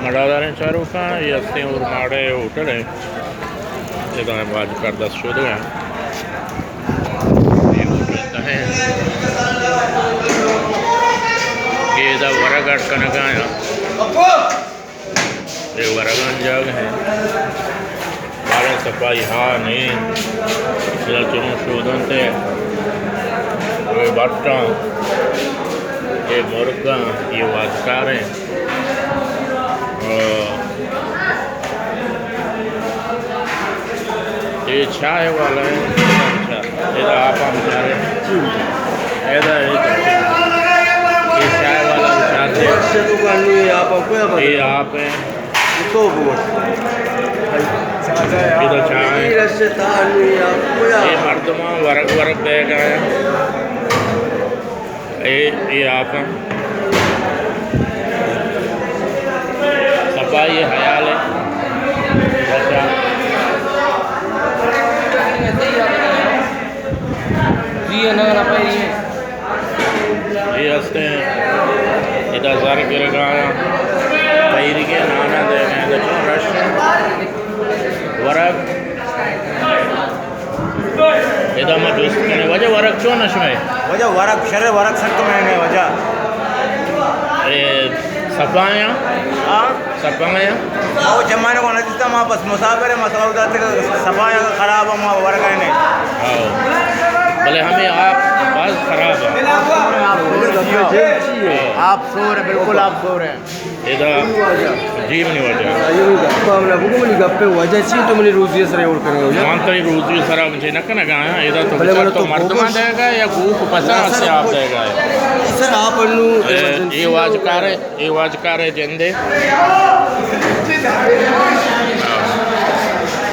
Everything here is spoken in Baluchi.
مڑاداریں چاروکاں، اے ہستیں اورماڑہ ءِ ہوٹل ءَ۔ ادا ہم واجکار دست شودگ ءَ۔ اے ہوٹل تہ ءَ ادا ورگ اڈ کنگ ءَ آں۔ اے ورگانی جاگہ اِنت۔ باریں صفائی ہا نہ اِنت۔ ادا چون شودنت ءُ اے بٹاں، اے مرگاں، اے واجکار اِنت۔ اے چائے والا اِنت۔ ادا آپ ہم چارے۔ ادا اے چائے والا ہم چارے۔ اے آپ اِنت۔ ادا چائے۔ اے مردماں ورگ ورگ دیگ ءَ اَنت۔ اے، اے آپ اَنت۔ صفائی ءِ ہیال اِنت۔ اچھا۔ جی، نہ، نہ، پہلی ہے۔ اے ہستیں، ادا زر گرگ ءَ آں۔ پیریگیں نان ءَ دئیگ ءَ آں۔ ادا چون رش اِنت۔ ورگ۔ ادا ما جست کنیں۔ واجہ، ورگ چون اِنت شمئے؟ واجہ، ورگ شر اِنت، ورگ سک مہنگا اِنت واجہ۔ اے صفا اَنت؟ ہاں۔ صفا اَنت؟ او زمانگ ءَ نہ دیستگ، ما بس مسافر ایں، ما سوال داتگ صفا اَنت یا خراب اَنت، ما ورگ ءَ نہ ایں۔ ہاں۔ بلے ہمے آپ باز خراب اِنت۔ آپ سور اِنت، بالکل آپ سور اِنت۔ ادا جی منی واجہ۔ اے منی گپ ءَ ہم نہ بگو، منی گپ ءِ وجہ چی اِنت؟ تو منی روزی ءِ سر ءَ ہور کنگ ءَ ئے واجہ۔ من تئی روزی ءِ سر ءَ چے نہ کنگ ءَ آں۔ ادا تو بلے بچار، تو تو مردماں بگوش۔ دئیگ ءَ ئے یا گوک ءُ پساں؟ نہ سر، ہستیں آپ بگوش۔ دئیگ ءَ ئے؟ سر، آپ انو اے واجکار اِنت، اے واجکار ءِ جند اِنت۔